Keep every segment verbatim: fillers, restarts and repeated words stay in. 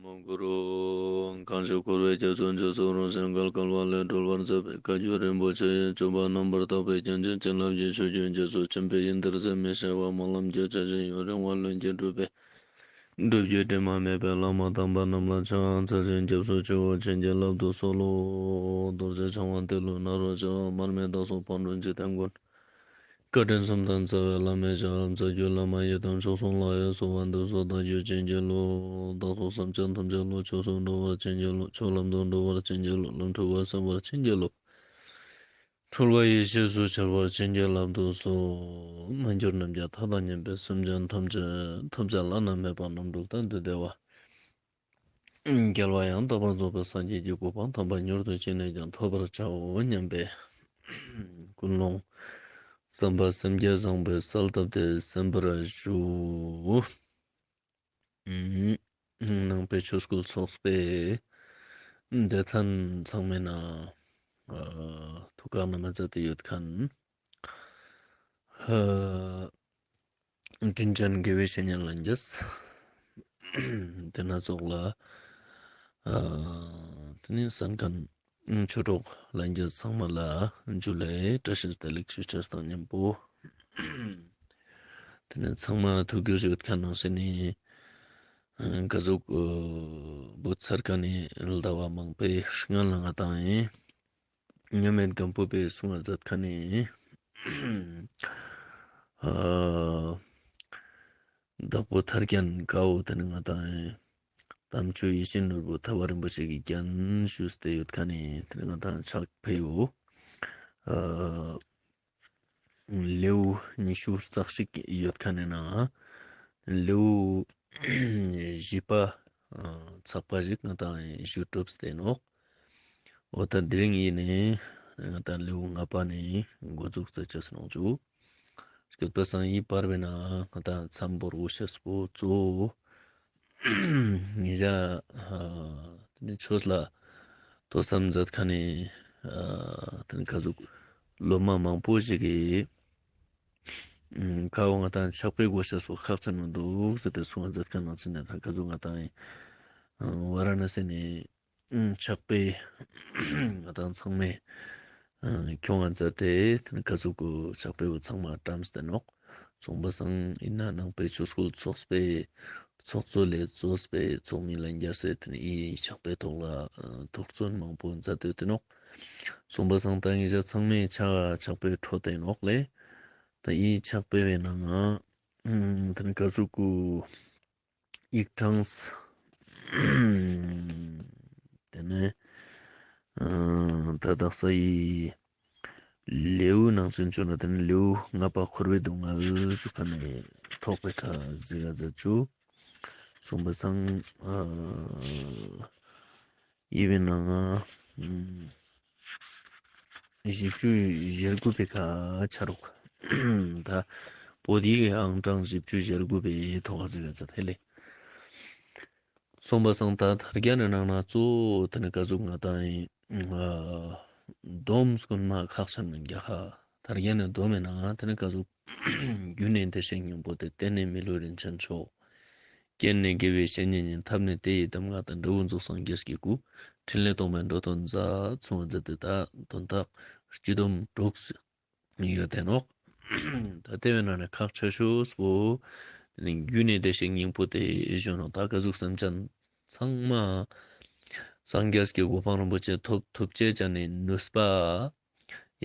གུ་རུ། གང་ཞིག་འཁོར་བའི་རྒྱ་མཚོ་འཇིགས་སུ་རུང་ཞིང་བརྒལ་དཀའ་བ་ལས་སྒྲོལ་བར་མཛད་པའི་བཀའ་བརྒྱུད་རིན་པོ་ཆེ་ཡི་སྤྱོད་པ་རྣམ་པར་དག་པའི་རྒྱན་ཅན་བྱིན་རླབས་ཀྱི་ཆུ་རྒྱུན་རྒྱ་མཚོ་ཆེན་པོའི་ཡུན་དུ་ཟད་མི་ཤེས་པ་སྨོན་ལམ་རྒྱ་ཆེ་ཞིང་ཡུན་རིང་བ་ལྷུན་གྱིས་གྲུབ་པའི་སྒྲུབ་བརྒྱུད་དྲི་མ་མེད་པའི་བླ་མ་དམ་པ་རྣམས་ལ་ཕྱག་འཚལ་ཞིང་སྐྱབས་སུ་མཆིའོ། བྱིན་གྱིས་བརླབ་ཏུ་གསོལ་ལོ། རྡོ་རྗེ་འཆང་དབང་ཏེ་ལོ་ནཱ་རོ་ཞབས། མར་མི་དྭགས་པོ་ཕག་གྲུ་འཇིག་རྟེན་མགོན། བཀའ་དྲིན་གསུམ་ལྡན་རྩ་བའི་བླ་མའི་ཞབས། རྩ་བརྒྱུད་བླ་མ་ཡི་དམ་མཆོག་གསུམ་ལ་ཡང་གསོལ་བ་འདེབས་སོ། བདག་རྒྱུད་བྱིན་གྱིས་རློབས། བདག་སོགས་སེམས་ཅན་ཐམས་ཅད་བློ་ཆོས་སུ་འགྲོ་བར་བྱིན་གྱིས་རློབས། ཆོས་ལམ་དུ་འགྲོ་བར་བྱིན་གྱིས་རློབས། ལམ་འཁྲུལ་བ་སེལ་བར་བྱིན་གྱིས་རློབས། འཁྲུལ་བ་ཡེ་ཤེས་སུ་འཆར་བར་བྱིན་གྱིས་བརླབ་ཏུ་གསོལ། མ་གྱུར་ནམ་མཁའི་མཐའ་དང་མཉམ་པའི་སེམས་ཅན་ཐམས་ཅད་ཐམས་ཅད་བླ་ན་མེད་པ་རྣམ་གྲོལ་དང་འདུས་བདེ་བ། རྒྱལ་བ་ཡང་དག་པར་རྫོགས་པའི་སངས་རྒྱས་ཀྱི་གོ་འཕང་དམ་པ་མྱུར་དུ་ཅི་ནས་ཀྱང་ཐོབ་པར་བྱའོ་སྙམ་པའི་ཀུན་སློང་བསམ་པ་སེམས་བསྐྱེད་བཟང་པོས་གསལ་བཏབ་སྟེ་གསན་པར་ཞུ། ནང་པའི་ཆོས་སྐུལ་ཚོགས་པའི་སྡེ་ཚན་ཚང་མའི་ནང་ཐུགས་ཁག་ནང་མ་མཛད་དེ་ཡོད་མཁན། དྲིན་ཅན་དགེ་བའི་བཤེས་གཉེན་ལྷན་རྒྱས། དེ་ན་ཚོགས་ལ། དེ་ནས་གསན་མཁན་ཆོས་གྲོགས་ལྷན་རྒྱས་ཚང་མ་ལ་ཇུ་ལེ་བཀྲ་ཤིས་བདེ་ལེགས་ཞུ་ཅེས་དང་མཉམ་པོ། དེ་ནས་ཚང་མ་ཐུགས་རྒྱུས་ཡོད་མཁན་ནང་བཞིན་ནི། ག་ཟུག་བུད་ཚར་མཁན་ནི་ཟླ་བ་མང་པོའི་སྔོན་ལ་ང་དང་ཡིན། མཉམ་མེད་སྒམ་པོ་པའི་གསུང་བ་མཛད་མཁན་ནི། བདག་པོ་ཐར་རྒྱན་ཀ་བོ་དེ་ནི་ང་དང་ཡིན། དམ་ཆོས་ཡིད་བཞིན་ནོར་བུ་ཐར་པ་རིན་པོ་ཆེ་གི་རྒྱན་ཞུས་ཏེ་ཡོད་མཁན་ནི་དེ་ནི་ང་དང་ཕྱག་ཕེ་ཡོ། ལེའུ་ཉི་ཤུ་རྩ་གཅིག་ཡོད་མཁན་ནི་ནང་ལེའུ་བཞི་པ་ཚག་པ་ཞིག་ང་དང་ཞུ་གྲུབ་སྟེ་ནོག། འོ་ད་དེ་རིང་ཡིན་ནི་ང་དང་ལེའུ་ལྔ་པ་ནི་འགོ་འཛུགས་ཙ་ཅེས་ནོག་ཅུ། སྐྱོད་པ་སང་ཡི་བར་བའི་ནང་ང་དང་མཚམས་བོར་འོ་ཤེས་པོ་གཙོ་བོ། ཉེ་ཞ་དེ་ནི་ཆོས་ལ་ཐོས་བསམ་མཛད་མཁན་ནི་དེ་ནི་ག་ཟུག་སློབ་མ་མང་པོ་ཞིག་གིས་ཁ་བོ་ང་དང་ཕྱག་དཔེ་དགོས་ཤེས་པོ་ཁག་ཅན་མི་འདུག་ཟེར་ཏེ་གསུང་བ་མཛད་མཁན་ནང་ཚན་ནས་ད་ག་ཟུག་ང་དང་ཝ་ར་ཎ་སི་ནས་ཕྱག་དཔེ་ང་དང་ཚང་མས་ཁྱོང་ང་མཛད་དེ་དེ་ནི་ག་ཟུག་གི་ཕྱག་དཔེ་བོ་ཚང་མ་བཀྲམས་ཏེ་ནོག། སོང་པ་སང་ཡིན་ན་ནང་པའི་ཆོས་སྐུལ་ཚོགས་པའི་ཚོགས་གཙོ་ལས་གཙོས་པའི་ཚོགས་མི་ལྷན་རྒྱས་སི་དེ་ནི་ཨི་ཕྱག་དཔེ་ཐོག་ལ་དོགས་ཟོན་མང་པོ་མཛད་དེ་ཡོད་དེ་ནོག། སོང་པ་སང་ད་ངེད་ཅག་ཚང་མས་ཕྱག་ཕྱག་དཔེ་འཕྲོ་བསྟན་ནོག་ལེ། ད་ཨི་ཕྱག་དཔེ་བའི་ནང་ང་དེ་ནི་ག་ཟུག་གི་ཡིག་གྲངས་དེ་ནས་ད་དག་ས་ཡི་ལེའུ་ནང་ཚན་བཅོ་ན་དེ་ནི་ལེའུ་ལྔ་པ་འཁོར་བའི་སྡུག་བསྔལ་ཞུ་མཁན་ནི་ཐོག་པའི་ཁ་ཟི་ག་ཛ་ཅུ། སོང་པ་སང་ཨི་བའི་ནང་ང་བཞི་བཅུ་ཞེ་དགུ་པའི་ཁ་ཆ་རོག། ད་པོ་ཏི་གི་ཨང་གྲངས་བཞི་བཅུ་ཞེ་དགུ་པའི་ཐོག་ཁ་ཟི་ག་ཛ་ཐེ་ལེ། སོང་པ་སང་ད་ཐར་རྒྱན་ནི་ནང་ན་གཙོ་བོ་དེ་ནི་ག་ཟུག་ང་དང་ཡིན། སྡོམ་རྐུན་མ་ཁག་ཆེན་མི་རྒྱ་ཁ། ཐར་རྒྱན་ནི་སྡོམ་མེ་ནང་དེ་ནི་ག་ཟུག་རྒྱུ་ནི་བདེ་གཤེགས་སྙིང་པོ་སྟེ། རྟེན་ནི་མི་ལུས་རིན་ཆེན་མཆོག། རྐྱེན་ནི་དགེ་བའི་བཤེས་གཉེན་ཡིན། ཐབས་ནི་དེ་ཡི་གདམས་ངག་དང་། འབྲས་བུ་རྫོགས་སངས་རྒྱས་ཀྱི་སྐུ། ཕྲིན་ལས་སྟོང་པས་འགྲོ་དོན་མཛད། གསུང་བ་མཛད་དེ་ད་དོན་དག་སྤྱི་སྡོམ་དྲུག་ཡོད་དེ་ནོག། ད་དེ་བས་ན་ནི་ཁག་ཆེ་ཤོས་པོ་དེ་ནི་རྒྱུ་ནི་བདེ་གཤེགས་སྙིང་པོ་སྟེ་ཞུ་ནོག། ད་ག་ཟུག་སེམས་ཅན་ཚང་མ་སངས་རྒྱས་ཀྱི་གོ་འཕང་རིན་པོ་ཆེ་ཐོབ་ཐུབ་ཅེས་ཅན་ནི་ནུས་པ།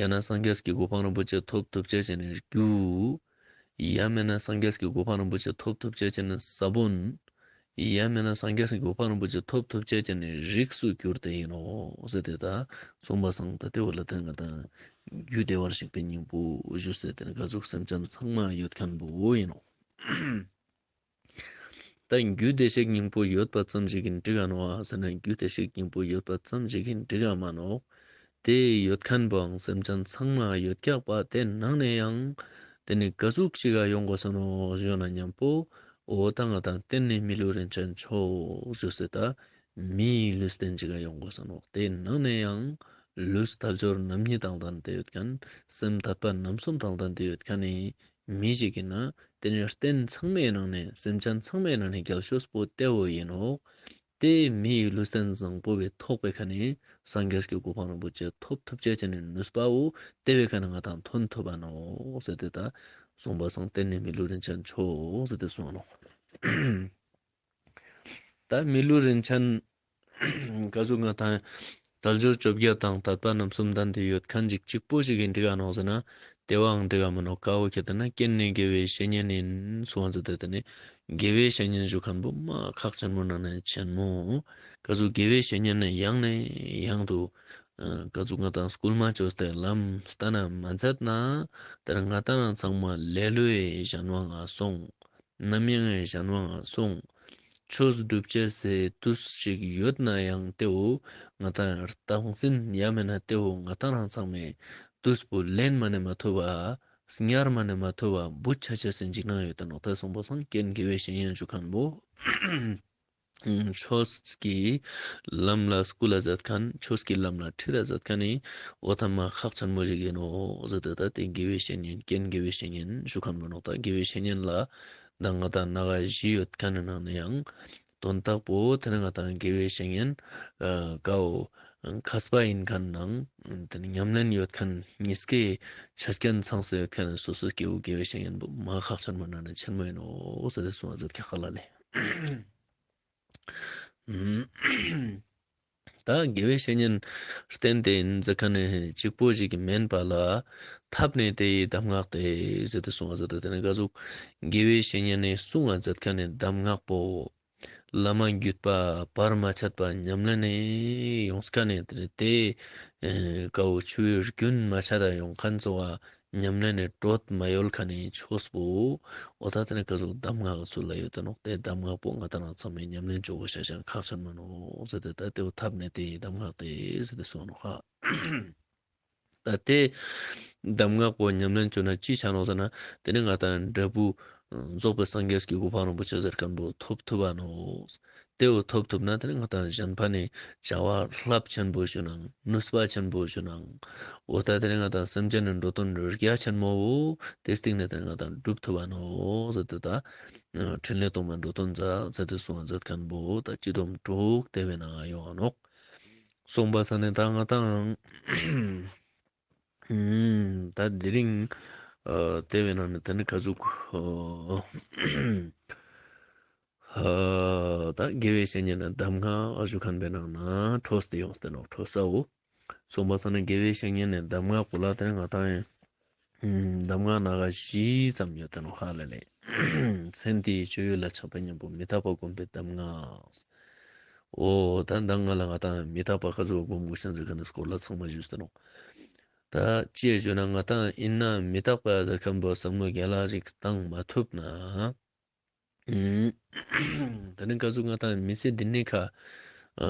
ཡང་ན་སངས་རྒྱས་ཀྱི་གོ་འཕང་རིན་པོ་ཆེ་ཐོབ་ཐུབ་ཅེས་ཅན་ནི་རྒྱུ། ཡང་མེད་ན་སངས་རྒྱས་ཀྱི་གོ་འཕང་རིན་པོ་ཆེ་ཐོབ་ཐུབ་ཅེས་ཅན་ནི་ས་བོན། ཡང་མེད་ན་སངས་རྒྱས་ཀྱི་གོ་འཕང་རིན་པོ་ཆེ་ཐོབ་ཐུབ་ཅེས་ཅན་ནི་རིགས་སུ་གྱུར་ཏེ་ཡིན་ནོག་ཟེར་ཏེ་ད་སོང་པ་སང་ད་དེ་བོ་ལ་དེ་ནི་ང་དང་རྒྱུ་བདེ་བར་གཤེགས་པའི་སྙིང་པོ་ཞུས་ཏེ་དེ་ནི་ག་ཟུག་སེམས་ཅན་ཚང་མ་ཡོད་མཁན་པོ་ཡིན་ནོག། ད་རྒྱུ་བདེ་གཤེགས་སྙིང་པོ་ཡོད་པ་ཙམ་ཞིག་གིས་འགྲིག་ག་ནོག་ཟེར་ན་རྒྱུ་བདེ་གཤེགས་སྙིང་པོ་ཡོད་པ་ཙམ་ཞིག་གིས་འགྲིག་ག་མ་ནོག། དེ་ཡོད་མཁན་པོའང་སེམས་ཅན་ཚང་མ་ཡོད་ཀྱག་པ། དེ་ནང་ནས་ཡང་དེ་ནི་ག་ཟུག་ཞིག་ག་ཡོང་དགོས་ས་ནོག་ཞུ་ན་མཉམ་པོ་འོ་ད་ང་དང་རྟེན་ནི་མི་ལུས་རིན་ཆེན་མཆོག་ཞུས་ཏེ་ད་མིའི་ལུས་རྟེན་ཅིག་ག་ཡོང་དགོས་ས་ནོག། དེ་ནང་ནས་ཡང་ལུས་དལ་འབྱོར་རྣམ་གཉིས་དང་ལྡན་ཏེ་ཡོད་མཁན། སེམས་དད་པ་རྣམ་གསུམ་དང་ལྡན་ཏེ་ཡོད་མཁན་ནི་མི་ཞིག་ཡིན་ན་དེ་ནི་རྟེན་ཚང་མའི་ནང་ནས་སེམས་ཅན་ཚང་མའི་ནང་ནས་རྒྱལ་ཤོས་པོ་དེ་བོ་ཡིན་ནོག། ཏེ་མིའི་ལུས་རྟེན་བཟང་པོ་བོའི་ཐོག་པའི་ཁ་ནེ་སངས་རྒྱས་ཀྱི་གོ་འཕང་རིན་པོ་ཆེ་ཐོབ་ཐུབ་ཅེས་ཅན་ནི་ནུས་པ་བོ་ཏེ་བོའི་ཁ་ནེ་ང་དང་ཐོན་ཐུབ་བ་ནོག་ཟེར་ཏེ་ད་གསུངས་པ་སང་ཏེ་ནི་མི་ལུས་རིན་ཆེན་མཆོག་ཟེར་ཏེ་གསུངས་ནོག། ད་མི་ལུས་རིན་ཆེན་ག་ཟུག་ང་དང་དལ་འབྱོར་བཅོ་བརྒྱད་དང་དད་པ་རྣམ་གསུམ་ལྡན་ཏེ་ཡོད་ཁན་ཅིག་གཅིག་པོ་ཞིག་གི་འགྲིག་ག་ནོག་ཟེར་ན་ཏེ་བའང་འགྲིག་ག་མི་ནོག། ཀ་བོ་ཁྱེར་ཏེ་ན་རྐྱེན་ནི་དགེ་བའི་བཤེས་གཉེན་ཡིན་གསུངས་པ་ཟེར་ཏེ་ཏེ་ནི་དགེ་བའི་བཤེས་གཉེན་ཞུ་ཁན་བོ་མ་ཁག་ཆེན་མོ་ནང་ནེ་ཆེན་མོ། ག་ཟུག་དགེ་བའི་བཤེས་གཉེན་ནི་ཡང་ནེ་ཡང་དུ་ཨ་ག་ཟུག་ང་དང་སྐུལ་མ་བཅོས་ཏེ་ལམ་སྟན་ན་མ་མཛད་ན་ཏེ་ནེ་ང་དང་རང་ཚང་མ་ལེ་ལོའི་གཞན་དབང་ང་སོང་། ནམ་ཡང་གཞན་དབང་སོང་། ཆོས་སྒྲུབ་ཅེས་སི་དུས་ཤིག་ཡོད་ན་ཡང་ཏེ་བོ་ང་དང་རྟག་འཛིན་ཡ་མེད་ན་ཏེ་བོ་ང་དང་རང་ཚང་མའི་དུས་པོ་ལེན་མ་ནེ་མ་ཐུབ་བ་ཉར་མ་ནེ་མ་ཐུབ་བ་བུད་ཆ་ཅེས་སི་འཇིགས་སྣང་ཡོད་ཏེ་ནོག། ཏེ་གསུངས་པ་སང་རྐྱེན་དགེ་བའི་བཤེས་གཉེན་ཞུ་ཁན་བོ་ཆོས་ཀྱི་ལམ་ལ་སྐུལ་ལ་མཛད་ཁན་ཆོས་ཀྱི་ལམ་ལ་ཁྲིད་ལ་མཛད་ཁན་ནི་འོ་ཐ་མ་ཁག་ཆེན་མོ་ཞིག་ཡིན་ནོག་ཟེར་ཏེ་ད་ཏེ་དགེ་བའི་བཤེས་གཉེན་རྐྱེན་དགེ་བའི་བཤེས་གཉེན་ཞུ་ཁན་བོ་ནོག། ད་དགེ་བའི་བཤེས་གཉེན་ལ་ད་ང་དང་སྣ་ཁ་བཞི་ཡོད་ཁན་ནི་ནང་ནེ་ཡང་དོན་དག་པོ་ཏེ་ནི་ང་དང་དགེ་བའི་བཤེས་གཉེན་ཨ་ཀའོ་མཁས་པ་ཡིན་ཁན་ནང་ཏེ་ནི་ཉམས་ལེན་ཡོད་ཁན་ཉིས་ཀའི་ཆ་རྐྱེན་ཚང་སྟེ་ཡོད་ཁན་ནི་སོ་སོ་སྐྱེ་བོ་དགེ་བའི་བཤེས་གཉེན་བོ་མ་ཁག་ཆེན་མོ་ནང་ནེ་ཆེན་མོ་ཡིན་ནོག་ཟེར་ཏེ་གསུངས་པ་ཟེར་ཁྱ་ཁ་ལ་ལེ། ད་དགེ་བའི་བཤེས་གཉེན་བསྟེན་ཏེ་ཡིན་ཟེར་ཁན་ནི་གཅིག་པོ་ཞིག་མེན་པ་ལ་ཐབས་ནི་དེ་ཡི་གདམས་ངག་སྟེ་ཟེར་ཏེ་གསུངས་པ་ཟེར་ཏེ་ཏེ་ནི་ག་ཟུག་དགེ་བའི་བཤེས་གཉེན་ནི་གསུངས་པ་ཟེར་ཁན་ནི་གདམས་ངག་པོ་བླ་མ་བརྒྱུད་པ་བར་མ་ཆད་པ་ཉམས་ལེན་ནི་ཡོངས་ཁན་ནི་ཏེ་ནི་ཏེ་ཨེ་ཀའོ་ཆུའི་རྒྱུན་མ་ཆད་ད་ཡོང་ཁན་ཙོགས་ཉམས་ལེན་ནི་དྲོད་མ་ཡོལ་ཁན་ནི་ཆོས་པོ་འོ་ད་ཏེ་ནི་ག་ཟུག་གདམས་ངག་ཚུལ་ལ་ཡོད་ཏེ་ནོག། ཏེ་གདམས་ངག་པོ་ང་དང་རང་ཚང་མས་ཉམས་ལེན་ཅོ་གོས་ཤེས་ཤིག་ཁག་ཆེན་མོ་ནོག་ཟེར་ཏེ་ད་ཏེ་བོ་ཐབས་ནི་དེ་ཡི་གདམས་ངག་སྟེ་ཟེར་ཏེ་གསུངས་ནོག་ཧ། ད་ཏེ་གདམས་ངག་པོ་ཉམས་ལེན་ཅོ་ན་ཅི་ཆ་ནོག་ཟེར་ན་ཏེ་ནི་ང་དང་འབྲས་བུ་རྫོགས་པའི་སངས་རྒྱས་ཀྱི་གོ་འཕང་རིན་པོ་ཆེ་ཟེར་ཁན་བོ་ཐོབ་ཐུབ་བ་ནོག། ཏེ་བོ་ཐོབ་ཐུབ་ན་ཏེ་ནི་ང་དང་གཞན་ཕན་ནི་བྱ་བ་རླབས་ཆེན་པོ་ཞུ་ནང་ནུས་པ་ཆེན་པོ་ཞུ་ནང་འོ་ད་ཏེ་ནི་ང་དང་སེམས་ཅན་ནི་འགྲོ་དོན་རྒྱ་ཆེན་མོ་བོ་ཏེ་སྟིང་ནེ་ཏེ་ནི་ང་དང་སྒྲུབ་ཐུབ་བ་ནོག་ཟེར་ཏེ་ད་འཕྲིན་ལས་སྟོང་པའི་འགྲོ་དོན་མཛད་ཟེར་ཏེ་གསུངས་པ་མཛད་ཁན་བོ་ད་སྤྱི་སྡོམ་དྲུག་ཏེ་བོའི་ནང་ཡོང་བ་ནོག། གསུངས་པ་ས་ནེ་ད་ང་དང་ཨུམ། ད་དེ་རིང་ཨ་ཏེ་བོའི་ནང་ནེ་ཏེ་ནི་ག་ཟུག་ཨ་ད་དགེ་བའི་བཤེས་གཉེན་ནི་གདམས་ངག་ཞུ་ཁན་བོའི་ནང་ནེ་འཕྲོས་ཏེ་ཡོངས་ཏེ་ནོག་འཕྲོས་ས་བོ། གསུངས་པ་ས་ནེ་དགེ་བའི་བཤེས་གཉེན་ནི་གདམས་ངག་པོ་ལ་ཏེ་ནི་ང་དང་ཨིན། གདམས་ངག་སྣ་ཁ་བཞི་ཙམ་ཡོད་ཏེ་ནོག་ཧ་ལ་ལེ། ཚེ་འདིའི་སྤྱོད་ཡུལ་ལ་ཆགས་པའི་གཉེན་པོ་མི་རྟག་པ་བསྒོམ་པའི་གདམས་ངག། འོ་ད་མདང་ང་ལ་ང་དང་མི་རྟག་པ་ག་ཟུག་བསྒོམ་གོས་ཤེས་ཟེར་ཁན་ནི་སྐོར་ལ་ཚང་མ་ཞུས་ཏེ་ནོག། ད་ཅི་ཞུ་ན་ང་དང་ཨིན་ན་མི་རྟག་པ་ཟེར་ཁན་བོ་བསམ་བློ་རྒྱལ་ལ་ཞིག་བཏང་མ་ཐུབ་ན། ཨུམ། ད་ནི་ག་ཟུག་ང་དང་མི་ཚེ་འདི་ནེ་ཁ་ཨ་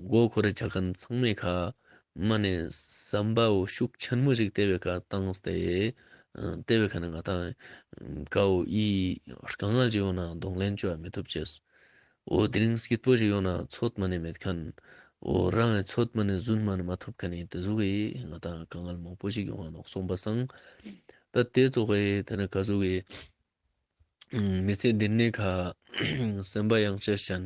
མགོ་འཁོར་རེ་ཆ་ཁན་ཚང་མའི་ཁ་མ་ནེ་བསམ་པའོ་ཤུགས་ཆེན་མོ་ཞིག་ཏེ་བོའི་ཁ་བཏང་སྟེ་ཨ་ཏེ་བོའི་ཁ་ནེ་ང་དང་ཀའོ་ཨི་དཀའ་ངལ་ཅིག་ཡོང་ན་གདོང་ལེན་ཅོ་ཡ་མི་ཐུབ་ཅེས། འོ་དེ་རིང་སྐྱིད་པོ་ཞིག་ཡོང་ན་ཚོད་མ་ནེ་མེད་ཁན། འོ་རང་ངི་ཚོད་མ་ནེ་རྫུན་མ་ནེ་མ་ཐུབ་ཁན་ནི་ཏེ་ཟུག་གི་ང་དང་དཀའ་ངལ་མང་པོ་ཞིག་ཡོང་ང་ནོག་གསུངས་པ་སང་། ད་ཏེ་ཙོགས་སི་ཏེ་ནི་ག་ཟུག་གི་མི་ཚེ་འདི་ནེ་ཁ་སེམས་པ་ཡང་ཅེས་ཅན།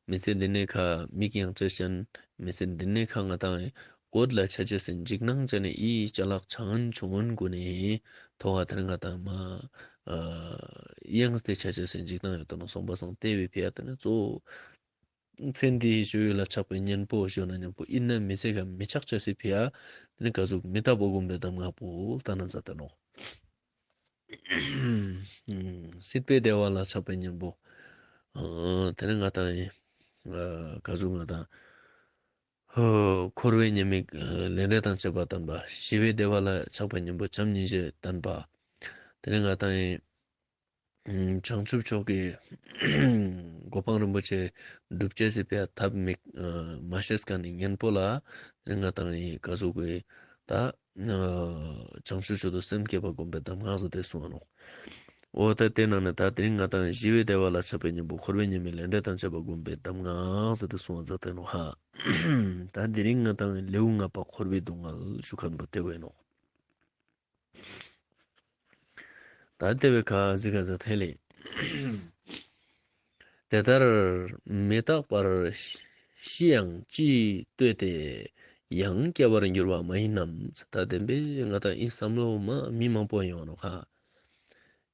མི་ཚེ་འདི་ནེ་ཁ་མིག་ཡང་ཅེས་ཅན། མི་ཚེ་འདི་ནེ་ཁ་ང་དང་གོད་ལ་ཆ་ཅེས་སི་འཇིགས་སྣང་ཅན་ནི་ཨི་ཅ་ལག་ཆང་ངན་ཆུང་ངུན་གུན་ནི་ཐོག་ཁ་ཏེ་ནི་ང་དང་མ་ཨ་ཡེངས་ཏེ་ཆ་ཅེས་སི་འཇིགས་སྣང་ཡོད་ཏེ་ནོག་གསུངས་པ་སང་ཏེ་བོའི་ཕི་ཡ་ཏེ་ནི་གཙོ་བོ་ཚེ་འདིའི་སྤྱོད་ཡུལ་ལ་ཆགས་པའི་གཉེན་པོ་ཞུ་ན་གཉེན་པོ་ཨིན་ན་མི་ཚེ་ཁ་མི་ཆགས་ཅེས་སི་ཕི་ཡ་ཏེ་ནི་ག་ཟུག་མི་རྟག་པ་བསྒོམ་པའི་གདམས་ངག་པོ་ལྟ་ན་མཛད་ཏེ་ནོག། སྲིད་པའི་བདེ་བ་ལ་ཆགས་པའི་གཉེན་པོ། ཨ་ཏེ་ནི་ང་དང་ཨིན། ཨ་ག་ཟུག་ང་དང་། ཧོ། འཁོར་བའི་ཉེས་དམིགས་ལས་འབྲས་དང་བཅས་པ་བསྟན་པ། ཞི་བའི་བདེ་བ་ལ་ཆགས་པའི་གཉེན་པོ་བྱམས་སྙིང་རྗེ་བསྟན་པ། ཏེ་ནི་ང་དང་ཨིན། བྱང་ཆུབ་མཆོག་གི་གོ་འཕང་རིན་པོ་ཆེ་སྒྲུབ་ཅེས་སི་ཕི་ཡ་ཐབས་མེད་མ་ཤེས་ཁན་ནི་གཉེན་པོ་ལ་ཏེ་ནི་ང་དང་ཨིན་ག་ཟུག་གི་ད་བྱང་ཆུབ་མཆོག་ཏུ་སེམས་བསྐྱེད་པ་བསྒོམ་པའི་གདམས་ངག་ཟེར་ཏེ་གསུངས་ནོག། འོ་ད་ཏེ་ནང་ནེ་ད་དེ་རིང་ང་དང་ཞི་བའི་བདེ་བ་ལ་ཆགས་པའི་གཉེན་པོ་འཁོར་བའི་ཉེས་དམིགས་ལས་འབྲས་དང་བཅས་པ་བསྒོམ་པའི་གདམས་ངག་ཟེར་ཏེ་གསུངས་པ་མཛད་དེ་ནོག་ཧ། ད་དེ་རིང་ང་དང་ལེའུ་ལྔ་པ་འཁོར་བའི་སྡུག་བསྔལ་ཞུ་ཁན་པོ་ཏེ་བོ་ཨིན་ནོག། ད་ཏེ་བོའི་ཁ་ཟིག་ག་ཟ་ཐེ་ལེ། དེ་ལྟར་མི་རྟག་པར་ཤི་ཡང་ཅི་ལྟོས་ཏེ། ཡང་སྐྱེ་བར་འགྱུར་བ་མ་ཡིན་ནམ། ད་བདེན་པའི་ང་ཏང་ཨི་བསམ་བློ་མ་མི་མང་པོ་ཡོང་ནོག་ཧ།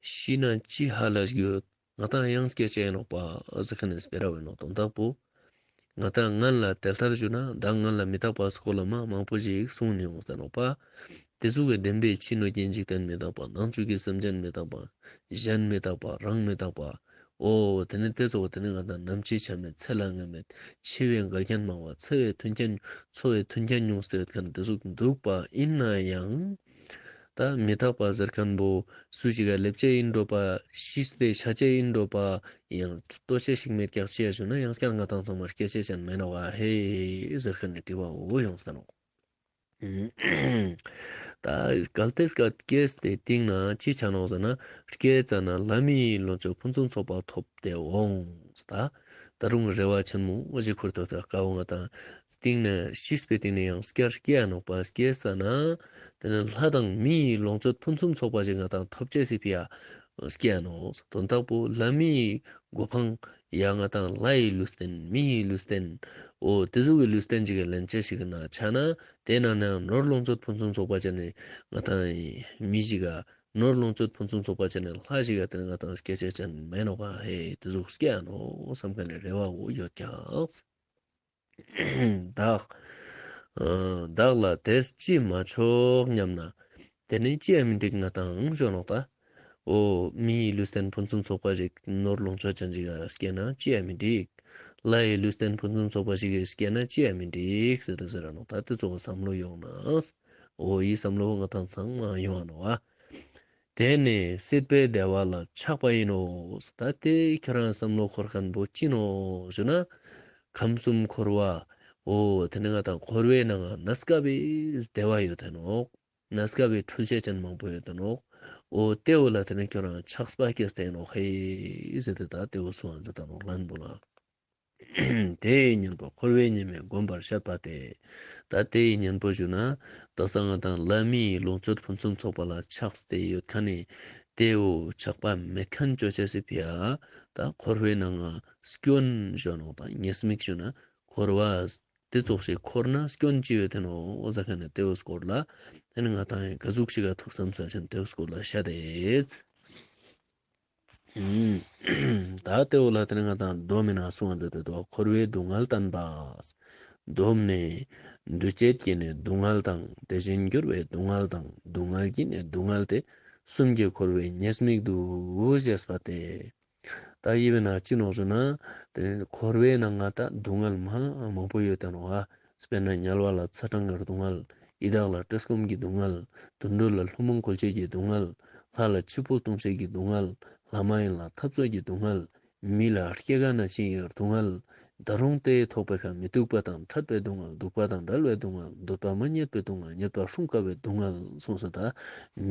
ཤི་ན་ཅི་ཧ་ལས་ཡོད། ང་ཏང་ཡང་སྐྱེ་ཅེས་ཡིན་ནོག་པ་ཟེར་ཁན་ནི་སྤེ་ར་བོ་ཡིན་ནོག། དོན་དག་པོ་ང་ཏང་སྔན་ལ་དེ་ལྟར་ཞུ་ན་ད་སྔན་ལ་མི་རྟག་པ་སྐོར་ལ་མ་མང་པོ་ཞིག་གསུངས་ནས་ཡོང་སྟེ་ནོག་པ། དེ་ཚོ་གི་བདེན་པའི་ཕྱི་སྣོད་ཀྱི་འཇིག་རྟེན་མི་རྟག་པ། ནང་བཅུད་ཀྱི་སེམས་ཅན་མི་རྟག་པ། གཞན་མི་རྟག་པ། རང་མི་རྟག་པ། འོ་དེ་ནི་དེ་ཚོ་དེ་ནི་ང་ཏང་ནམ་འཆི་ཆ་མེད། ཚེ་ལ་མངོན་མེད། འཆི་བའི་འགལ་རྐྱེན་མང་བ། འཚོ་བའི་མཐུན་རྐྱེན་འཚོ་བའི་མཐུན་རྐྱེན་ཉུང་སྟེ་ཡོད་ཁན་དེ་ཚོ་འདུག་པ་ཡིན་ན་ཡང་། ད་མི་རྟག་པ་ཟེར་ཁན་བོ་སུ་ཞིག་ག་ལེབ་ཅེས་ཡིན་འགྲོ་པ། ཤི་སྟེ་ཆ་ཅེས་ཡིན་འགྲོ་པ། ཡང་ལྟོས་ཅེས་ཤིག་མེད་ཀྱག་ཅི་ཡ་ཞུ་ན་ཡང་སྐྱར་ང་ཏང་ཚང་མ་སྐྱེ་ཅེས་ཅན་མེན་ནོག་ཨ་ཧེ་ཟེར་ཁན་ནི་དྲི་བ་བོ་ཡོང་སྟེ་ནོག། ད་གལ་ཏེ་སྐད་སྐྱེས་ཏེ་སྟིང་ན་ཅི་ཆ་ནོག་ཟེར་ན། སྐྱེས་ཙ་ན་ལྷ་མིའི་ལོངས་སྤྱོད་ཕུན་སུམ་ཚོགས་པ་ཐོབ་སྟེ་འོང་། ད་ད་རུང་རེ་བ་ཆེན་མོ་ཞིག་ཁུར་ཏེ་ཡོད་ཀ་བོ་ང་ཏང་སྟིང་ནེ་ཤི་སྟེ་སྟིང་ནེ་ཡང་སྐྱར་སྐྱེ་ཡ་ནོག་པ། སྐྱེས་ཙ་ན་དེ་ནི་ལྷ་དང་མིའི་ལོངས་སྤྱོད་ཕུན་སུམ་ཚོགས་པ་ཞིག་ང་ཏང་ཐོབ་ཅེས་སི་ཕི་ཡ་སྐྱེ་ཡ་ནོག། དོན་དག་པོ་ལྷ་མིའི་གོ་འཕང་ཡ་ང་ཏང་ལྷའི་ལུས་རྟེན་མིའི་ལུས་རྟེན་འོ་དེ་ཟུག་གི་ལུས་རྟེན་ཅིག་གི་ལེན་ཅེས་ཤིག་ན་ཆ་ན། དེ་ན་ནང་ནོར་ལོངས་སྤྱོད་ཕུན་སུམ་ཚོགས་པ་ཅན་ནི་ང་ཏང་མི་ཞིག་ག་ནོར་ལོངས་སྤྱོད་ཕུན་སུམ་ཚོགས་པ་ཅན་ནི་ལྷ་ཞིག་ག་དེ་ནི་ང་ཏང་སྐྱེ་ཅེས་ཅན་མེན་ནོག་ག་ཧེ། དེ་ཟུག་སྐྱེ་ཡ་ནོག་བསམ་ཁན་ནི་རེ་བ་བོ་ཡོད་ཀྱག། བདག་ཨ་བདག་ལ་དེས་ཅིས་མ་ཆོག་སྙམ་ན། དེ་ནི་ཅི་ཡང་མི་འགྲིག་ང་ཏང་ཞུ་ནོག་ད། འོ་མིའི་ལུས་རྟེན་ཕུན་སུམ་ཚོགས་པ་ཞིག་ནོར་ལོངས་སྤྱོད་ཅན་ཞིག་ག་སྐྱེས་ན་ཅི་ཡང་མི་འགྲིག། ལྷའི་ལུས་རྟེན་ཕུན་སུམ་ཚོགས་པ་ཞིག་གི་སྐྱེས་ན་ཅི་ཡང་མི་འགྲིག་ཟེར་ཏེ་ཟེར་ར་ནོག་ད། དེ་ཚོ་བསམ་བློ་ཡོང་ན། འོ་ཡི་བསམ་བློ་ང་ཏང་ཚང་མ་ཡོང་ནོག་ཨ། དེ་ནི་སྲིད་པའི་བདེ་བ་ལ་ཆགས་པ་ཡིན་ནོ། ད་དེ་ཁྱོ་རང་བསམ་བློ་འཁོར་ཁན་བོ་ཅི་ནོག་ཞུ་ན། ཁམས་གསུམ་འཁོར་བ། འོ་དེ་ནི་ང་ཏང་འཁོར་བའི་ནང་ང་གནས་སྐབས་བདེ་བ་ཡོད་དེ་ནོག། གནས་སྐབས་འཁྲུལ་ཆ་ཅན་མང་པོ་ཡོད་དེ་ནོག། འོ་དེ་བོ་ལ་དེ་ནི་ཁྱོ་རང་ཆགས་པ་སྐྱེས་ཏེ་ནོག་ཧེ་ཟེར་ཏེ་ད་དེ་བོ་གསུངས་ཏེ་ད་ནོག་ལན་པོ་ལ། དེའི་གཉེན་པོ་འཁོར་བའི་ཉེས་དམིགས་བསྒོམ་པར་བཤད་པ་སྟེ། ད་དེའི་གཉེན་པོ་ཞུ་ན། ད་ས་ང་ཏང་ལྷ་མིའི་ལོངས་སྤྱོད་ཕུན་སུམ་ཚོགས་པ་ལ་ཆགས་ཏེ་ཡོད་ཁན་ནི་དེ་བོ་ཆགས་པ་མེད་ཁན་ཅོ་ཅེས་སི་ཕི་ཡ། ད་འཁོར་བའི་ནང་ང་སྐྱོན་ཞུ་ནོག་ད་ཉེས་དམིགས་ཞུ་ན་འཁོར་བ་དེ་ཙོགས་ཤིག་འཁོར་ན་སྐྱོན་ཅི་ཡོད་དེ་ནོག་ཟེར་ཁན་ནི་དེ་བོ་སྐོར་ལ། དེ་ནི་ང་ཏང་ཡང་ག་ཟུག་ཞིག་ག་ཐུགས་བསམ་ས་ཅན་དེ་བོ་སྐོར་ལ་བཤད་དེ། ད་དེ་བོ་ལ་དེ་ནི་ང་ཏང་སྡོམ་མི་ནང་གསུངས་ཏེ་དུག། འཁོར་བའི་སྡུག་བསྔལ་བསྟན་པ། སྡོམ་ནི། འདུ་བྱེད་ཀྱི་ནི་སྡུག་བསྔལ་དང་། དེ་བཞིན་འགྱུར་བའི་སྡུག་བསྔལ་དང་། སྡུག་བསྔལ་གྱི་ནི་སྡུག་བསྔལ་ཏེ། གསུམ་གྱིས་འཁོར་བའི་ཉེས་དམིགས་བསྡུ་ཞེས་པ་སྟེ། ད་ཡི་བོའི་ནང་ཅི་ནོག་ཞུ་ན། དེ་ནི་འཁོར་བའི་ནང་ང་ད་སྡུག་བསྔལ་མ་མང་པོ་ཡོད་དེ་ནོག་ཨ། དཔེར་ན་དམྱལ་བ་ལ་ཚ་གྲང་གི་སྡུག་བསྔལ། ཡི་དྭགས་ལ་བཀྲེས་སྐོམ་གྱི་སྡུག་བསྔལ། དུད་འགྲོ་ལ་ལྷུང་བཟེད་བཀོལ་བྱེད་ཀྱི་སྡུག་བསྔལ། ལྷ་ལ་འཆི་འཕོ་ལྟུང་བྱེད་ཀྱི་སྡུག་བསྔལ། ལྷ་མ་ཡིན་ལ་འཐབ་རྩོད་ཀྱི་སྡུག་བསྔལ། མི་ལ་སྐྱེ་རྒ་ན་འཆིའི་སྡུག་བསྔལ། ད་རུང་དེ་ཐོག་པའི་ཁ་མི་སྡུག་པ་དང་ཕྲད་པའི་སྡུག་བསྔལ། སྡུག་པ་དང་བྲལ་བའི་སྡུག་བསྔལ། འདོད་པ་མ་རྙེད་པའི་སྡུག་བསྔལ། རྙེད་པ་སྲུང་དཀའ་བའི་སྡུག་བསྔལ་གསུངས་ས། ད་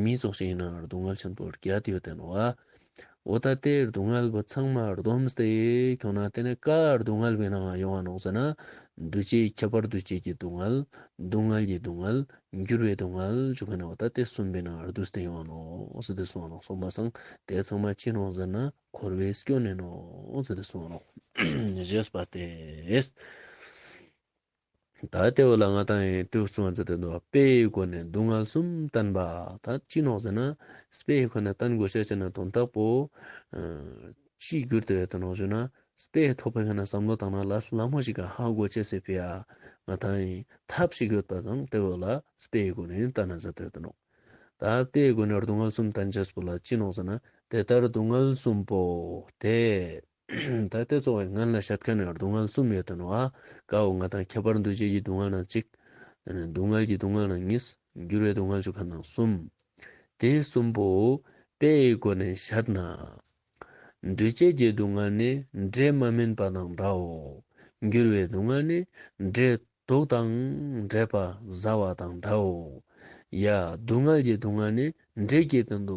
མི་ཙོགས་ཤིག་ཡིན་ན་སྡུག་བསྔལ་ཆེན་པོ་བརྒྱད་ཡོད་དེ་ནོག་ཨ། འོ་ད་དེ་སྡུག་བསྔལ་བོ་ཚང་མ་བསྡོམས་ཏེ་ཁྱོང་ན་དེ་ནི་ཀ་སྡུག་བསྔལ་བོའི་ནང་ཡོང་བ་ནོག་ཟེར་ན། འདུ་བྱེད་ཁྱད་པར་འདུ་བྱེད་ཀྱི་སྡུག་བསྔལ། སྡུག་བསྔལ་གྱི་སྡུག་བསྔལ། འགྱུར་བའི་སྡུག་བསྔལ་ཞུ་ཁན་ནི་འོ་ད་དེ་གསུམ་པོའི་ནང་བསྡུས་ཏེ་ཡོང་བ་ནོག་ཟེར་ཏེ་གསུངས་པ་ནོག། གསུངས་པ་སང་དེ་ཚང་མ་ཅི་ནོག་ཟེར་ན་འཁོར་བའི་སྐྱོན་ནི་ནོག་ཟེར་ཏེ་གསུངས་པ་ནོག། ཞེས་པ་སྟེ། ད་དེ་བོ་ལ་ང་ཏང་ཡང་དེ་བོ་གསུངས་པ་མཛད་དེ་འདུག། དཔེའི་སྒོ་ནས་སྡུག་བསྔལ་གསུམ་བསྟན་པ། ད་ཅི་ནོག་ཟེར་ན། དཔེའི་སྒོ་ནས་བསྟན་དགོས་ཤེས་ཅན་ན་དོན་དག་པོ། ཨ་ཅི་གྱུར་ཏེ་ཡོད་དེ་ནོག་ཞུ་ན། དཔེ་ཐོག་པའི་ཁ་ན་བསམ་བློ་བཏང་ན་ལས་སླ་མོ་ཞིག་ག་ཧ་གོ་ཅེས་སི་ཕི་ཡ། ང་ཏང་ཡང་ཐབས་ཤིག་ཡོད་པ་དང་དེ་བོ་ལ་དཔེའི་སྒོ་ནས་བསྟན་ན་མཛད་དེ་ཡོད་དེ་ནོག། ད་དཔེའི་སྒོ་ནས་སྡུག་བསྔལ་གསུམ་བསྟན་ཅེས་པོ་ལ་ཅི་ནོག་ཟེར་ན། དེ་ལྟར་སྡུག་བསྔལ་གསུམ་པོ་སྟེ། ད་དེ་ཚོ་བའི་སྔན་ལ་བཤད་ཁན་ནི་སྡུག་བསྔལ་གསུམ་ཡོད་དེ་ནོག་ཨ། ཀ་བོ་ང་ཏང་ཁྱད་པར་འདུ་བྱེད་ཀྱི་སྡུག་བསྔལ་ནང་གཅིག། དེ་ནས་སྡུག་བསྔལ་གྱི་སྡུག་བསྔལ་ནང་གཉིས། འགྱུར་བའི་སྡུག་བསྔལ་ཞུ་ཁན་ནང་གསུམ། དེ་གསུམ་པོ་དཔེའི་སྒོ་ནས་བཤད་ན། འདུ་བྱེད་ཀྱི་སྡུག་བསྔལ་ནི་འབྲས་མ་སྨིན་པ་དང་འདྲའོ། འགྱུར་བའི་སྡུག་བསྔལ་ནི་འབྲས་དུག་དང་འབྲས་པ་ཟ་བ་དང་འདྲའོ། ཡ་སྡུག་བསྔལ་གྱི་སྡུག་བསྔལ་ནི་འབྲས་ཀྱི་སྟེང་དུ་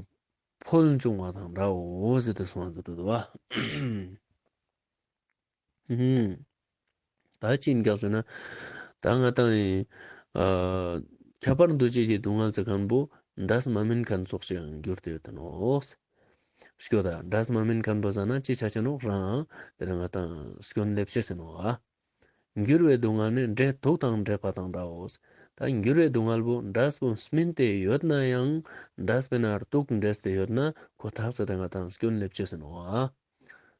ཕོལ་འབྱུང་བ་དང་འདྲའོ་ཟེར་ཏེ་གསུངས་པ་མཛད་དེ་འདུག་པ། ད་ཅི་ཡིན་ཀྱག་ཟེར་ན། ད་ང་ཏང་ཡིན། ཨ་ཁྱད་པར་འདུ་བྱེད་ཀྱི་སྡུག་བསྔལ་ཟེར་ཁན་པོ་འབྲས་མ་སྨིན་ཁན་ཙོགས་ཤིག་ཡང་གྱུར་ཏེ་ཡོད་དེ་ནོག། སྐྱོ་ད་འདྲ་མ་མིན་མཁན་པོ་ཟ་ན་ཅི་ཆ་ཆེ་ནོག་རང་དེ་ན་ང་དང་སྐྱོན་སླེབ་ཅེས་ཡིན་ནོག་ཨ། འགྱུར་བའི་སྡུག་བསྔལ་ནི་འདྲེ་དུག་དང་འདྲེས་པ་དང་འདྲའོ། ད་འགྱུར་བའི་སྡུག་བསྔལ་པོ་འདྲ་པོ་སྨིན་ཏེ་ཡོད་ན་ཡང་འདྲ་པོ་ན་དུག་འདྲེས་ཏེ་ཡོད་ན་ཁོ་ཐག་ཆོད་དེ་ང་དང་སྐྱོན་སླེབ་ཅེས་ཡིན་ནོག་ཨ།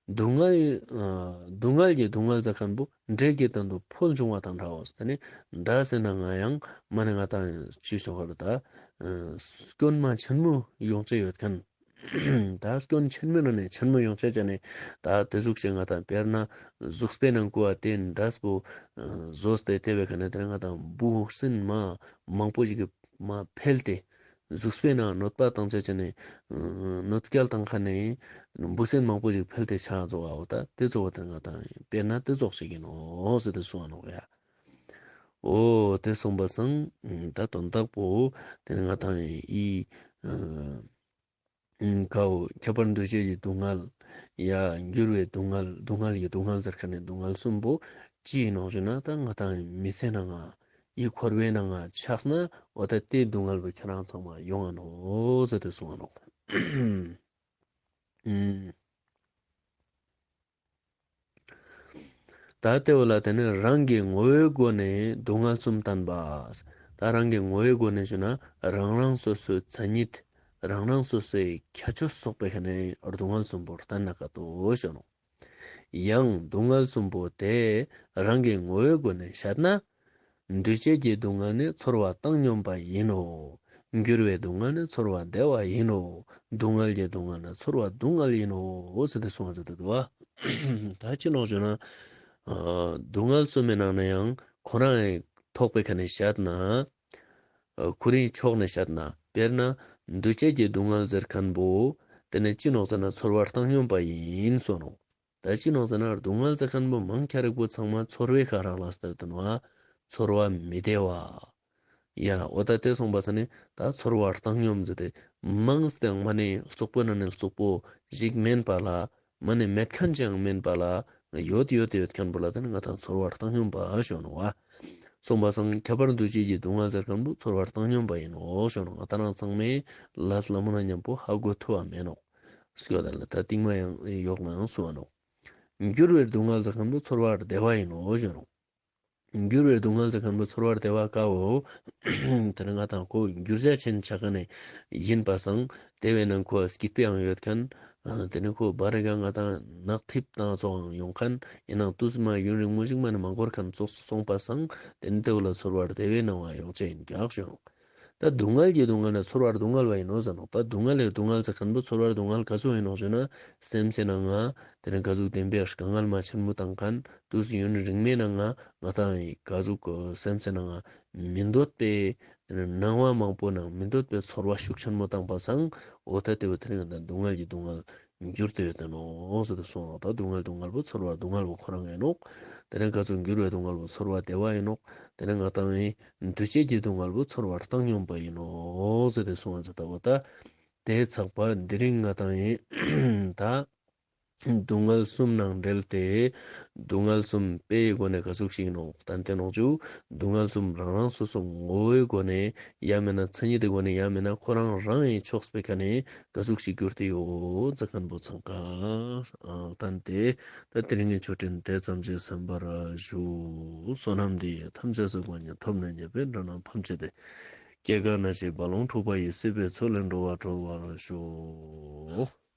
སྡུག་བསྔལ་ཨ་སྡུག་བསྔལ་གྱི་སྡུག་བསྔལ་ཟེར་མཁན་པོ་འདྲེ་གི་སྟེང་དུ་ཕོལ་འབྱུང་བ་དང་འདྲའོ། དེ་ནི་འདྲ་ཟེར་ན་ང་ཡང་མ་ནི་ང་དང་ཅི་ཞོག་ག་ད་སྐྱོན་མ་ཆེན་མོ་ཡོང་ཅེས་ཡོད་མཁན། ད་སྐྱོན་ཆེན་མོའི་ནང་ནས་ཆེན་མོ་ཡོང་ཅེས་ཅན་ནི་ད་དེ་ཟུག་ཅིག་ང་དང་དཔེར་ན་གཟུགས་པོའི་ནང་ཁོ་བ་དེ་འདྲ་པོ་བཟོས་ཏེ་དེ་བའི་ཁ་ནས་དེ་ནི་ང་དང་འབུ་སྲིན་མ་མང་པོ་ཞིག་གི་མ་འཕེལ་ཏེ་གཟུགས་པོའི་ནང་གནོད་པ་བཏང་ཅེས་ཅན་ནི་གནོད་སྐྱེལ་བཏང་ཁ་ནས་འབུ་སྲིན་མང་པོ་ཞིག་འཕེལ་ཏེ་ཆ་ཙོགས་ཨ་འོ་ད་དེ་ཙོགས་དེ་ནི་ང་དང་དཔེར་ན་དེ་ཙོགས་ཞིག་ཡིན་ནོག་ཟེར་ཏེ་གསུངས་ནོག་ཡ། འོ་དེ་གསུངས་པ་སང་ད་དོན་དག་པོ་དེ་ནི་ང་དང་ཡི་ཨ་ཁོ་ཁྱད་པར་འདུ་བྱེད་ཀྱི་སྡུག་བསྔལ། ཡ་འགྱུར་བའི་སྡུག་བསྔལ། སྡུག་བསྔལ་གྱི་སྡུག་བསྔལ་ཟེར་མཁན་ནི་སྡུག་བསྔལ་གསུམ་པོ་ཅི་ཡིན་ནོག་ཞུ་ན་ད་ང་དང་མི་ཚེའི་ནང་ང་ཡི་འཁོར་བའི་ནང་ང་ཆགས་ན་འོ་ད་དེ་སྡུག་བསྔལ་པོ་ཁྱེད་རང་ཚང་མ་ཡོང་ང་ནོག་ཟེར་ཏེ་གསུངས་ནོག་ད་དེ་བོ་ལ་དེ་ནི་རང་གི་ངོ་བོའི་སྒོ་ནས་སྡུག་བསྔལ་གསུམ་བསྟན་པ། ད་རང་གི་ངོ་བོའི་སྒོ་ནས་ཞུ་ན་རང་རང་སོ་སོའི་མཚན་ཉིད། རང་རང་སོ་སོའི་ཁྱད་ཆོས་སོགས་པའི་ཁ་ནས་སྡུག་བསྔལ་གསུམ་པོ་བསྟན་ན་ཀ་ཏོ་ཞུ་ནོག་ཡང་སྡུག་བསྔལ་གསུམ་པོ་དེ་རང་གི་ངོ་བོའི་སྒོ་ནས་བཤད་ན། འདུ་བྱེད་ཀྱི་སྡུག་བསྔལ་ནི་ཚོར་བ་བཏང་སྙོམས་པ་ཡིན་ནོ། འགྱུར་བའི་སྡུག་བསྔལ་ནི་ཚོར་བ་བདེ་བ་ཡིན་ནོ། སྡུག་བསྔལ་གྱི་སྡུག་བསྔལ་ནི་ཚོར་བ་སྡུག་བསྔལ་ཡིན་ནོ་ཟེར་ཏེ་གསུངས་ཟེར་ཏེ་འདུག་བ། ད་ཅི་ནོག་ཞུ་ན། སྡུག་བསྔལ་གསུམ་མི་ནང་ནས་ཡང་ཁོ་རང་ཐོག་པའི་ཁ་ནས་བཤད་ན། ཁོ་རའི་ཕྱོགས་ནས་བཤད་ན་དཔེར་ན་འདུ་བྱེད་ཀྱི་སྡུག་བསྔལ་ཟེར་མཁན་པོ་དེ་ནི་ཅི་ནོག་ཟེར་ན་ཚོར་བ་བཏང་སྙོམས་པ་ཡིན་གསུངས་ནོག་ད་ཅི་ནོག་ཟེར་ན་སྡུག་བསྔལ་ཟེར་མཁན་པོ་མང་ཆེ་རིགས་པོ་ཚང་མ་ཚོར་བའི་ཁ་རག་ལས་ཏེ་ཡོད་ནོག་བ། ཚོར་བ་མི་བདེ་བ། ཡ་འོ་ད་དེ་གསུངས་པ་ས་ནི་ད་ཚོར་བ་བཏང་སྙོམས་ཟེར་ཏེ་མང་སྟེ་མ་ནི་རྩོག་པོ་ན་ནི་རྩོག་པོ་ཞིག་མེན་པ་ལ་མ་ནི་མེད་མཁན་ཅིག་མེན་པ་ལ་ཡོད་ཡོད་ཡོད་མཁན་པོ་ལ་དེ་ནི་ང་དང་ཚོར་བ་བཏང་སྙོམས་པ་ཞུ་ནོག་བ། གསུངས་པ་སང་ཁྱད་པར་འདུ་བྱེད་ཀྱི་སྡུག་བསྔལ་ཟེར་མཁན་པོ་ཚོར་བ་བཏང་སྙོམས་པ་ཡིན་ནོག་ཞུ་ནོག་ང་དང་རང་ཚང་མས་ལས་སླ་མོ་ན་མཉམ་པོ་ཧ་གོ་ཐུབ་བ་མེད་ནོག་སྐྱོ་ད་ལ་ད་རྟིང་མ་ཡང་ཡོག་ན་ཡང་སུ་བ་ནོག་འགྱུར་བའི་སྡུག་བསྔལ་ཟེར་མཁན་པོ་ཚོར་བ་བདེ་བ་ཡིན་ནོག་ཞུ་ནོག་འགྱུར་བའི་སྡུག་བསྔལ་ཟེར་མཁན་པོ་ཚོར་བ་བདེ་བ་ཀ་བོ། དེ་ནི་ང་དང་ཁོ་འགྱུར་བྱ་ཅན་ཆ་མཁན་ནི་ཡིན་པ་སང་དེ་བས་ན་ཁོ་སྐྱིད་པོའང་ཡོད་མཁན། དེ་ནི་ཁོ་བར་རེ་ག་ང་དང་ནག་ཐིབས་དང་ཙོགས་ཡོང་མཁན་ཡིན་ནའང་དུས་མ་ཡུན་རིང་མོ་ཞིག་མ་ནི་མ་འགོར་མཁན་ཙོགས་སུ་སོང་པ་སང་དེ་ནི་དེ་བོ་ལ་ཚོར་བ་བདེ་བའི་སྣང་བ་ཡོང་ཅེས་ཡིན་ཀྱག་ཞུ་ནོག་ད་སྡུག་བསྔལ་གྱི་སྡུག་བསྔལ་ནི་ཚོར་བ་སྡུག་བསྔལ་བ་ཡིན་ནོག་ཟེར་ནོག་ད་སྡུག་བསྔལ་ལས་སྡུག་བསྔལ་ཟེར་མཁན་པོ་ཚོར་བ་སྡུག་བསྔལ་ག་ཟུག་ཡིན་ནོག་ཞུ་ན་སེམས་སི་ནང་ང་དེ་ནི་ག་ཟུག་བདེན་པའི་དཀའ་ངལ་མ་ཆེན་མོ་བཏང་མཁན་དུས་ཡུན་རིང་མོའི་ནང་ང་ང་དང་ཡི་ག་ཟུག་སེམས་སི་ནང་ང་མི་འདོད་པའི་དེ་ནི་སྣང་བ་མང་པོ་ནང་མི་འདོད་པའི་ཚོར་བ་ཤུགས་ཆེན་མོ་བཏང་པ་སང་འོ་ད་དེ་བོ་དེ་རིང་ང་དང་སྡུག་བསྔལ་གྱི་སྡུག་བསྔལ་འགྱུར་ཏེ་ཡོད་དེ་ནོག་ཟེར་ཏེ་གསུངས་ནོག་ད་སྡུག་བསྔལ་སྡུག་བསྔལ་པོ་ཚོར་བ་སྡུག་བསྔལ་པོ་ཁོ་རང་ཡིན་ནོག་དེ་རིང་ག་ཚོད་འགྱུར་བའི་སྡུག་བསྔལ་པོ་ཚོར་བ་བདེ་བ་ཡིན་ནོག་དེ་རིང་ང་དང་ཡིན་འདུ་བྱེད་ཀྱི་སྡུག་བསྔལ་པོ་ཚོར་བ་བཏང་སྙོམས་པ་ཡིན་ནོག་ཟེར་ཏེ་གསུངས་ཟེར་ད་བོ་ད། དེ་ཚགས་པ་འདི་རིང་ང་དང་ཡིན་ད། སྡུག་བསྔལ་གསུམ་ནང་འབྲེལ་ཏེ། སྡུག་བསྔལ་གསུམ་དཔེའི་སྒོ་ནས་ག་ཟུག་ཞིག་ནོག་བསྟན་ཏེ་ནོག་ཅུ། སྡུག་བསྔལ་གསུམ་རང་རང་སོ་སོ་ངོ་བོའི་སྒོ་ནས་ཡང་མེད་ན་མཚན་ཉིད་དེ་སྒོ་ནས་ཡང་མེད་ན་ཁོ་རང་རང་ཡི་ཕྱོགས་པའི་ཁ་ནས་ག་ཟུག་ཞིག་གྱུར་ཏེ་ཡོད་ཟེར་མཁན་པོ་ཚང་ཀ་བསྟན་ཏེ། ད་དེ་རིང་གི་ཆོས་འབྲེལ་དེ་ཙམ་ཞིག་གསན་པར་ཞུ། བསོད་ནམས་འདི་ཡིས་ཐམས་ཅད་གཟིགས་པ་ཉིད། ཐོབ་ནས་ཉེས་པའི་དགྲ་རྣམས་ཕམ་བྱས་ཏེ། སྐྱེ་རྒ་ན་འཆིའི་རྦ་ཀློང་འཁྲུགས་པ་ཡི། སྲིད་པའི་མཚོ་ལས་འགྲོ་བ་སྒྲོལ་བར་ཤོག།